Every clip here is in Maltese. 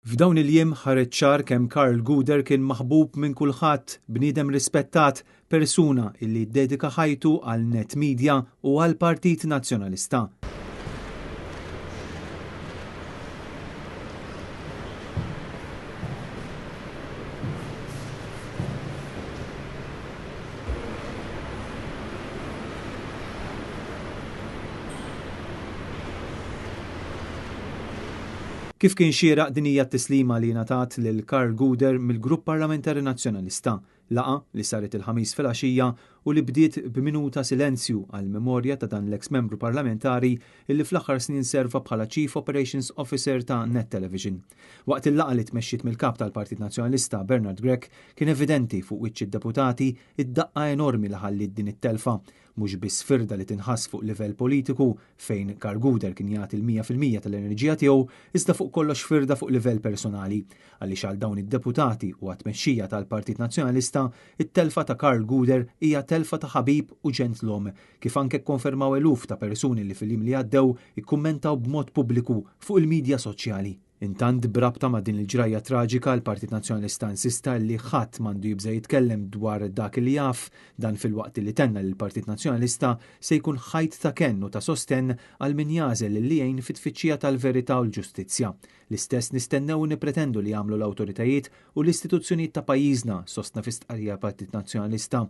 F'dawn il-jiem ħareġ ċar kemm Karl Gouder kien maħbub minn kulħadd, bniedem rispettat, persuna illi ddedika ħajtu għal Net Media u għall-Partit Nazzjonalista. Kif kien xieraq din hija t-tislima li ngħatat lil Karl Gouder mill-Grupp Parlamentari Nazzjonalista, laqgħa li saret il-Ħamis filgħaxija u li bdiet b'minuta silenzju għall-memorja ta' dan l-eks membru parlamentari illi fl-aħħar snin serva bħala Chief Operations Officer ta' Net Television. Waqt il-laqgħa li tmexxiet mill-Kap tal-Partit Nazzjonalista Bernard Grech kien evidenti fuq wiċċ id-deputati id-daqqa enormi li ħalliet din it-telfa Mhux biss firda li tinħass fuq livell politiku, fejn Karl Gouder kien jagħti l-100% tal-enerġija tiegħu, iżda fuq kollox firda fuq livell personali. Għaliex għal dawn id-deputati u għat-tmexxija tal-Partit Nazzjonalista, it-telfa ta' Karl Gouder hija telfa ta' ħabib u ġentlom, kif anke kkonfermaw eluf ta' persuni li fil-jiem li għaddew ikkummentaw b'mod pubbliku fuq il-midja soċjali. Intant, b'rabta ma' din il-ġrajja traġika, l-Partit Nazzjonalista insista li ħadd m'għandu jibża' jitkellem dwar dak li jaf, dan filwaqt li tenna li l-Partit Nazzjonalista se jkun ħajt ta' kenn u ta' sostenn għal min jagħżel li jgħin fit-tfittxija tal-verità u l-ġustizzja. L-istess nistennew u nippretendu li jagħmlu l-awtoritajiet u l-istituzzjonijiet ta' pajjiżna, sostna fi stqarrija l-Partit Nazzjonalista.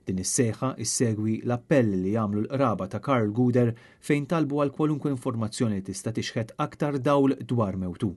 Din is-sejħa issegwi l-appell li għamlu l-qraba ta' Karl Gouder fejn talbu għal kwalunkwe informazzjoni li tista' tixħet aktar dawl dwar mewtu.